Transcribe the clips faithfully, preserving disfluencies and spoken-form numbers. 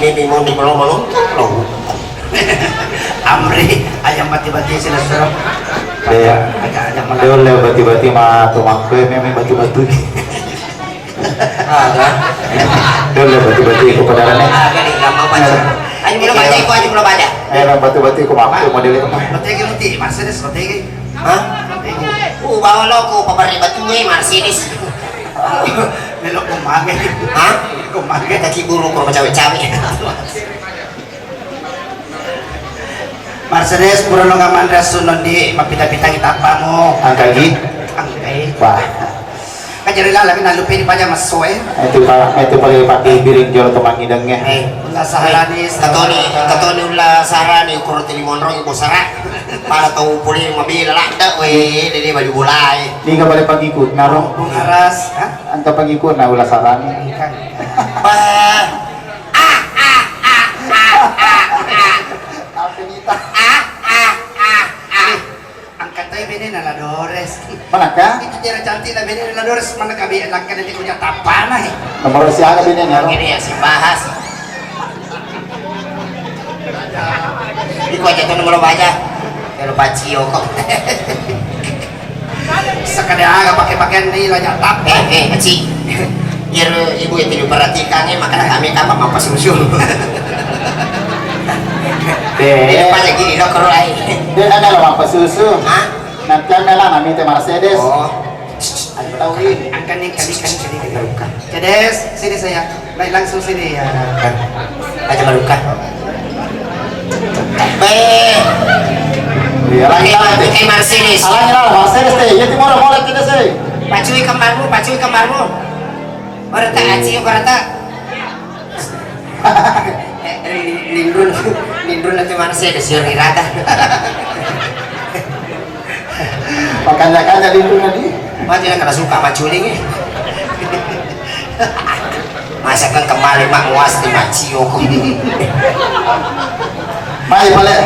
Ini mau di kalau menonton lo. Amri, ayam bati-bati sila serem. Iya. Aja, aja malah. Dia oleh bati-bati ma tu makku, memang bati-bati. Ada. Dia oleh bati-bati ku pada rame. Ada nih, gampang baca. Ayo, mula baca, iko aja mula baca. Eh, bati-bati ku makku model itu. Bati lagi nanti, Mercedes, bati lagi. Hah? Uh, bawa lo ku pabari batu, eh, Mercedes. Melo ku mage. Hah? Ku mage. Kita kiburu, ku cawe-cawe. Mercedes, pura lo ngamanre assunno di mappita-pitangi tappamu. Angkagi? Angkai. Wah. Kan jadi lalami nallupi di paja massoe. Itu pa-, itu paling pakai piring jolo to mangidengnge. Eh, ulla saharani, katoni, katoni ulla saharani, ukuro tili monrong ibu sara. Pala tau puli mabila ladda, we, dede baju bolae. Niga bale pangikut naro? Bungaras, ha? Angka pangikut na ulla saharani. Bah. Apa nita? Angkat aja bene na La Dores. Manakah? Itu cara cantik lah bene na La Dores, mana kabe langka nanti punya tapana, eh. Nomor siaga bene na? Ini ya si bahas. Iko aja tuh nomor baca. Kalau pacio kok. Sekadar aga pakai-pakaian ni lah nyata. Eh, eh, Aci. Biar ibu itu diperhatikan, eh, makanya kami kapan mappasusu. Eh. Ini pada gini, lo, kalau lain. Dia ada lo mappasusu. Hah? Nanti ame lah, nami teh Mercedes. Oh. Tahu ini. Angkat nih, kali, kali, kali, kali. Cedes, sini saya. Baik, langsung sini ya. Aja maluka. Beh. Iya, lagi lah. Pakai Mercedes. Alanya lah, Mercedes teh. Iya, timur mulai kita sih. Pacui kembarmu, pacui kembarmu. Barata aci, barata. Eh, lindrun, lindrun nanti Mercedes, yuri rata. Makanya-kanya lindung tadi. Mati lah kena suka maculing, eh. Masa kan kembali mak muas di macio. Mai pale,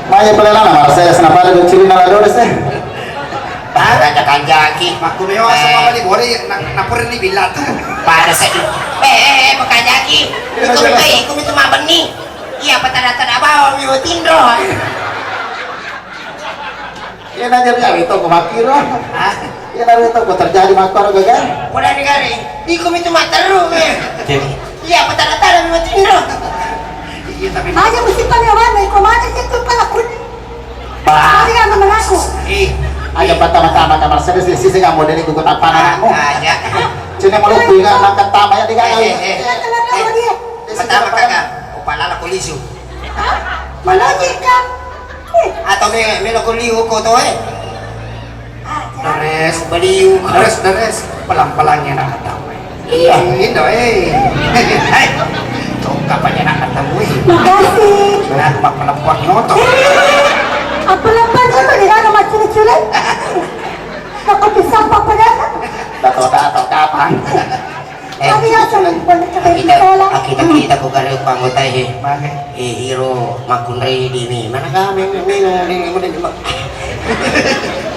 mai pale lana marasa ya, senapa ada dua cili nala dores, eh. Pada kanjaki. Makku mewa sama apa di bore, na-, napur ini bilat. Pada sedih. Eh, eh, eh, makajaki. Iku itu, iku itu mabeni. Iya, apa tanda-tanda bawa mi tinro. Iya, na jadi awi toko makkiro. Hah? Iya, na toko terjadi makkoro gaga. Poda negara, iko mitu matteru, eh. Iya, apa tanda-tanda mi tinro. Iya, tapi aja mesti pada warna, iko mana sih tuh pala kuning. Bah. Tadi kan temen aku. Eh, aja pertama-tama kamar saya sih, sih nggak model ikut apa anakmu. Aja. Cuma mau lu ingat angkat tama ya, tiga kali. Eh, eh, eh. Iya, teman-teman dia. Pertama kakak, opalala polisu. Hah? Mana sih, Kang? Atau me-, melo ko liu ko to, eh? Aja. Dores, beliu. Dores, dores. Pelang-pelangnya nak ketemu, eh. Iya. Indo, eh. Hei. Tongkap aja nak ketemu, eh. Makasih. Nah, mak pelepon nyoto. Eh, apa lepas itu di dalam macam-macam? Takut pisang apa dah? Tato-tato kapan? Eh, tapi ya, kita, kita, kita ko gare ko anggota, eh. Mane? Eh, iro makkunrai di mi. Mana kami, mi, mi, mi, mi, mi, mi.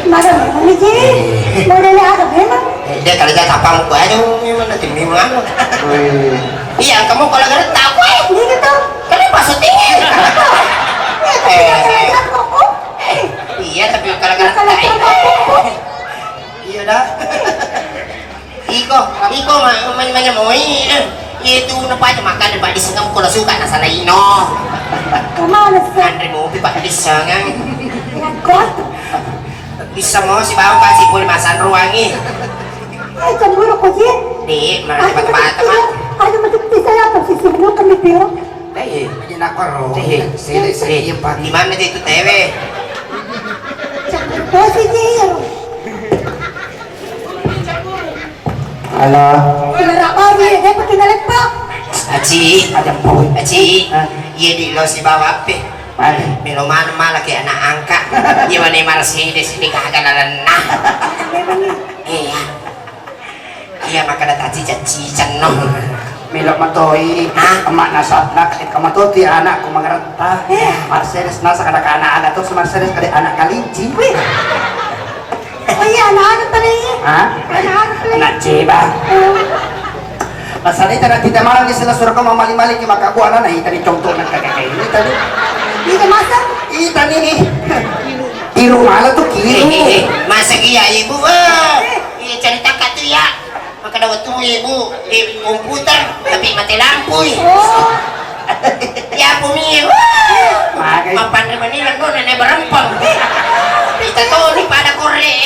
Mana, mi, mi, mi. Eh. Model ada memang. Eh, dia kalau jatah pangku aja, mi, mana tim, mi, mana? Wih. Iya, kamu kalau gare tak apa, eh. Ini gitu. Kenapa syuting? Eh. Eh, iya, tapi kalau gare tak apa. Iya dah. Iko, iko ma-, ma-, manyamoi, eh. Iya tu napa aja makan di badi sengam ko suka na sana ino. Kemana sih? Andre mopi badi sengam. Ngakot. Bisa mau si bau kasih boleh masan ruangi. Ai cemburu ko ji. Di, mana bata-bata, Mak. Ada macam bisa ya, apa sih sebelum kami bilang? Eh, iya. Iya, nak koro. Eh, iya. Sini, sini, iya, Pak. Di mana dia itu tewe? Cemburu ko si ji. Halo. Aci, aja pau. Aci. Hah? Iya di lo si bawa ape? Mana? Melo mana malah ke anak angkat. Iya mana Mercedes ini kagak lalenna. Iya. Iya maka ada taci caci cenno. Melo matoi. Hah? Emak nasabna, eh, kamu tuh ti anakku mengerti. Eh. Mercedes nasa kada anak-anak tuh Mercedes kada anak kalinci. Wih. Oh iya, anak-anak pale iya. Hah? Anak-anak pale. Anak ceba. Oh. Asal ita nanti tamalang di sela surga mamali-mali ki makabu anana ita ni contoh na kaka ini tadi. Ita masa? Ita ni. Tiru malah tuh kiri. Eh, eh, eh, masa iya ibu? Eh, iya cerita katu ya. Maka dawa tu ibu di komputer tapi mati lampu. Oh. Ya bumi. Magai. Mapan mani lendo nenek berempang. Ita tuh ni pada kore.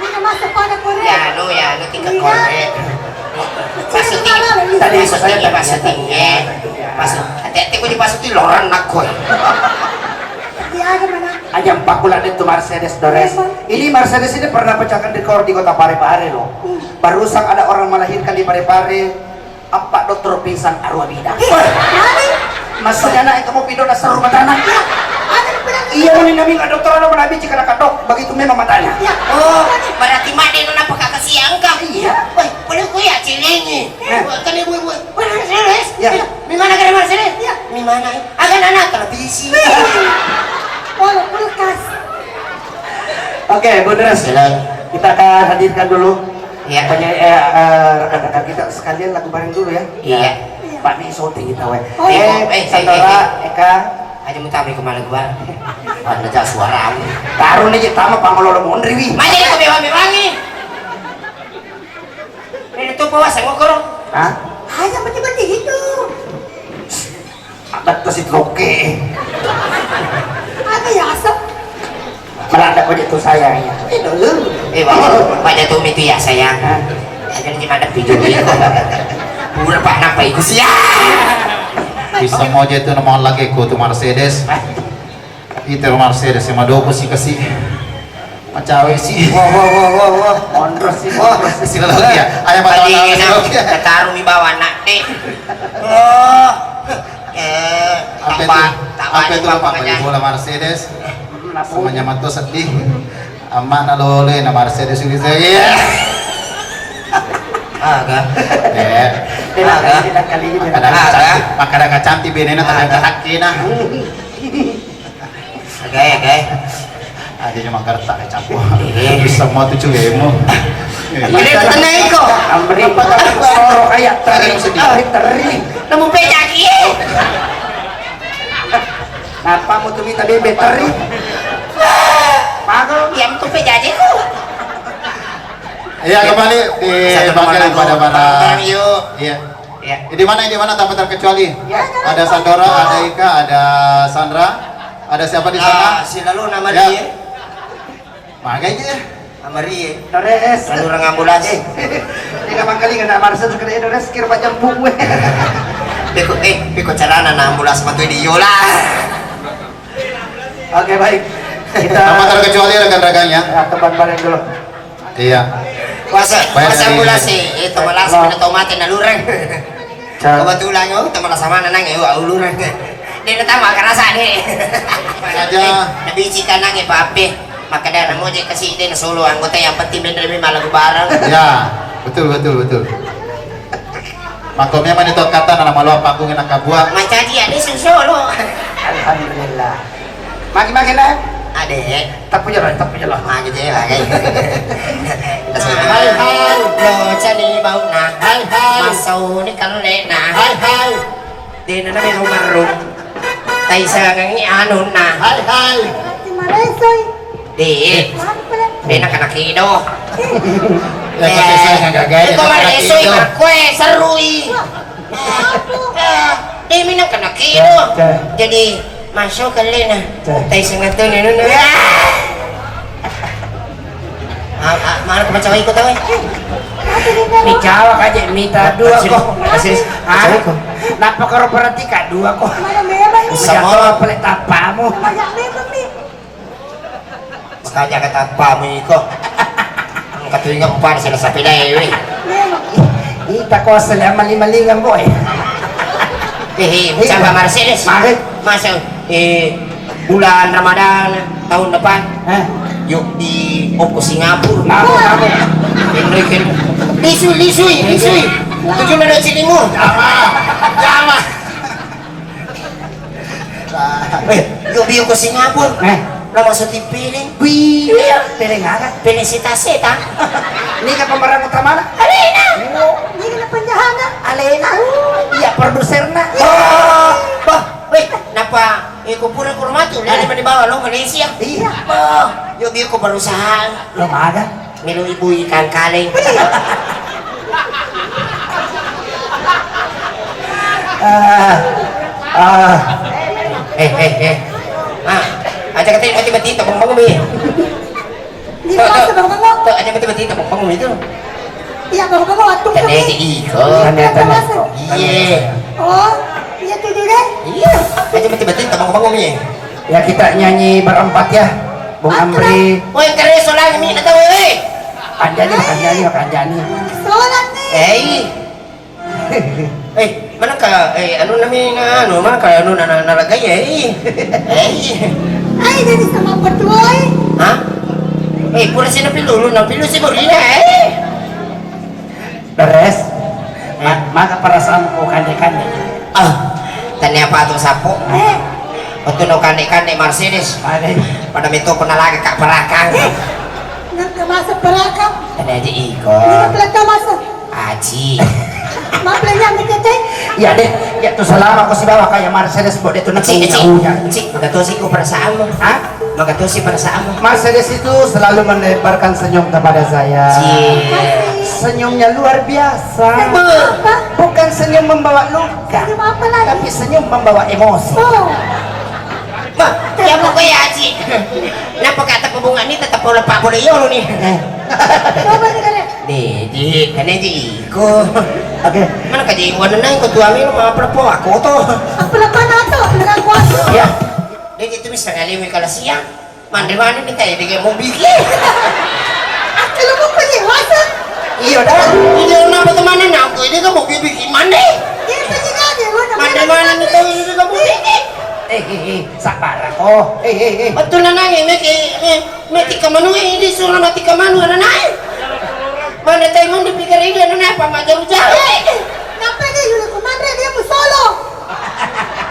Ini masa pada kore. Ya no ya no tingkat kore. Pasuti. Tadi saya pasuti. Pasuti. Hati-hati kau dipasuti loran nak kau. Aja empat bulan itu Mercedes Dores. Ini Mercedes ini pernah pecahkan rekor di kota Parepare loh. Barusan ada orang melahirkan di Parepare, empat dokter pingsan arwah bidang. Maksudnya anak kamu pindah dasar rumah tanah. Iya, mau nina minga dokter ada mana biji kena kadok, begitu memang matanya. Oh, berarti made nona peka kasihan kang. Iya. Woi, boleh ku ya cilingi. Eh. Kan ibu-ibu. Woi, serius? Ya. Di mana kena serius? Ya. Di mana? Agak nana televisi. Wala kulkas. Oke, Bu Dres. Kita akan hadirkan dulu penyanyi, eh, eh, rekan-rekan kita sekalian lagu bareng dulu ya. Iya. Pak, ini syuting kita, weh. Oh, iya. Eh, eh, eh, Sandora, eh, Eka. Aja mutami ke malah gua. Mana aja suara. Taruh nih, tama pangololo mondri, wi. Mana dia kebewa-bewangi? Ini tuh bawa sengok koro. Hah? Aja mati-mati itu. Adat tosi loke. Apa ya, asap? Melanda ko itu sayang ya. Eh, dulu. Eh, Pak, Pak Jatumi itu ya, sayang. Hah? Aja di mana video itu. Pura Pak, napa itu sih? Ya. Bisa mau aja itu nama lagi ko tu Mercedes. Hah? Itu Mercedes yang madoko sih kasih. Macawe sih. Wah, wah, wah, wah, wah. Mondros sih, wah, mondros sih. Sila lagi ya. Ayo, mata-mata sila lagi ya. Ketaruh mi bawa anak deh. Oh. Eh, apa itu? Apa itu, apa itu bola Mercedes? Semuanya matu sedih. Amak na lole na Mercedes ini saya. Aga. Eh. Aga. Makada kacanti, makada kacanti benena, tapi katakina. Oke, oke. Aja cuma kertas kecap. Iya. Bisa mau tuh culemu. Ini tenang iko. Amri. Soro kayak teri. Teri, teri. Nemu pejaki. Napa mau tuh minta bebek teri? Mago. Iya, mau tuh pejaji kok. Iya, kembali di bangkai pada para. Iya. Iya. Di mana, di mana tanpa terkecuali? Iya. Ada Sandora, ada Ika, ada Sandra. Ada siapa di sana? Ah, si lalu nama dia. Magai je. Amarie. Dores. Lalu orang ambulans. Eh, ini kapan kali kena marsa sekali Dores kira macam buku. Beko, eh, beko carana na ambulans matu di yola. Oke, baik. Kita tanpa terkecuali rekan-rekannya. Ya, teman bareng dulu. Iya. Puasa, puasa pula sih, itu malas pada tomate nalureng. Kebetulan yo, teman sama nang yo aulureng. Dia datang mak kerasa deh. Aja. Nabi cita nang ya pape. Maka dia namo je kasih dia solo anggota yang penting bener malah bareng. Ya, betul, betul, betul. Mako memang itu kata nama lo panggung enak kabua. Mancaji ada solo. Alhamdulillah. Magi-magi na? Ade. Tappu jolo, tappu jolo. Magi je lagi. Hai hai. Lo cani bau na. Hai hai. Masau ni kalau le na. Hai hai. Di nana menu maru. Tai sangangi anu na. Hai hai. Terima kasih. Di. Di nak anak ido. Ya pakai saya nggak gaya. Iko mare esoi makue serui. Demi nang kena kido. Jadi masuk ke lena. Tai sengato ni nuna. Mana kemacawai ko tahu? Ni cawa kaje mita dua ko. Napa karo perhati ka dua ko? Sama pele tapamu. Makanya kata apa miko? Engka tu ingat pan sila sapeda ewe. Ita ko asal yang maling-malingan boy. Eh, eh, coba Mercedes. Mari. Masa eh bulan Ramadan tahun depan. Hah? Yuk di oko Singapura. Ngapa, ngapa? Enrique. Lisui, lisui, lisui. Tujuh menit sini mu. Jama. Jama. Eh, yo bio ko Singapura. Eh. Lo masuk di piring. Wih, iya. Piring apa? Piring sita-sita. Ini kan pemeran utama lah. Alena. Oh. Ini kan penjaga. Alena. Iya, produserna. Oh, bah, weh, napa, eh, ko pura ko matu, lele mani bawa lo Malaysia. Iya. Oh, yo bio ko berusaha. Lo maga? Melo ibu ikan kaleng. Ah, ah. Eh, eh, eh. Ah, aja kata mati-mati tak bangun-bangun, Bi. Di Tuh, masa tuh. Bang Bengong? Tuh, ada betul-betul tak bangun itu. Iya, Bang Bengong, waktu Kan kami. Aja iko. Iya, Kan aja kan masa. Iya. Oh, iya tuh juga. Iya, aja betul-betul tak bangun-bangun ya. Ya, kita nyanyi berempat ya. Bung Apa? Amri. Woi, kere solang mi na tahu, eh. Anjani, Anjani, Anjani. Solang nih. Eh. Eh, mana ka, eh, anu nami na, anu, mana ka, anu, na, na, naragai, eh. Eh. Ai, jadi sama petuai. Hah? Eh, pura sih napilu, lu napilu sih baru ini, eh. Beres. Ma-, maka perasaan kau kande-kande. Ah, tanya apa tuh sapo? Eh. Waktu no kande-kande Mercedes. Ada. Pada meto pernah lagi kak perakang. Eh. Nang ke masa perakang. Tanya aja iko. Ini pelatih masa. Aji. Mappelenya mikir teh. Iya deh, ya tuh selama kau sibawa kayak Mercedes buat itu nanti Cik, cik, punya. Cik, maka tuh sih kau perasaanmu. Hah? Maka tuh sih perasaanmu. Mercedes itu selalu menebarkan senyum kepada saya. Cik. Senyumnya luar biasa. Apa? Bukan senyum membawa luka, Senyum apa lagi? Tapi senyum membawa emosi. Oh. Bah, ya pokoknya Aji. Napa kata pebunga ini tetap oleh Pak Boleh Yolo nih. Eh. Coba nih kalian. Nih, di, kan aja iko. Oke. Mana kaji warna nang kau tuami lu mau apa po aku tuh. Apa lepas nato, dengan kuasa. Ya. Dia gitu bisa kali kalau siang. Mande mani minta ya dia mau bikin. Aku lu mau pergi masa. Iya dah. Ini orang apa teman aku ini kamu bikin mande. Dia pergi aja, gua Mande mana minta ini kamu bikin. Eh, eh, eh, sabar kok. Eh, eh, eh. Betul nana ini meki, eh, meki kemanu ini suruh mati kemanu anak naik. Mana tadi mau dipikir ini anak apa majaru jahe. Kenapa dia dulu kemana dia mau solo?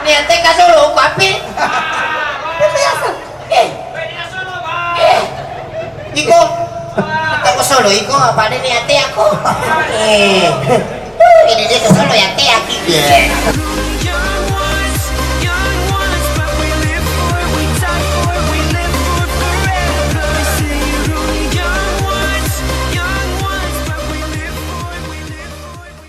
Nih, teka solo aku apa? Itu biasa. Eh. Eh. Iko. Teko solo iko apa ada niate aku? Eh. Ini dia ke solo ya te aku.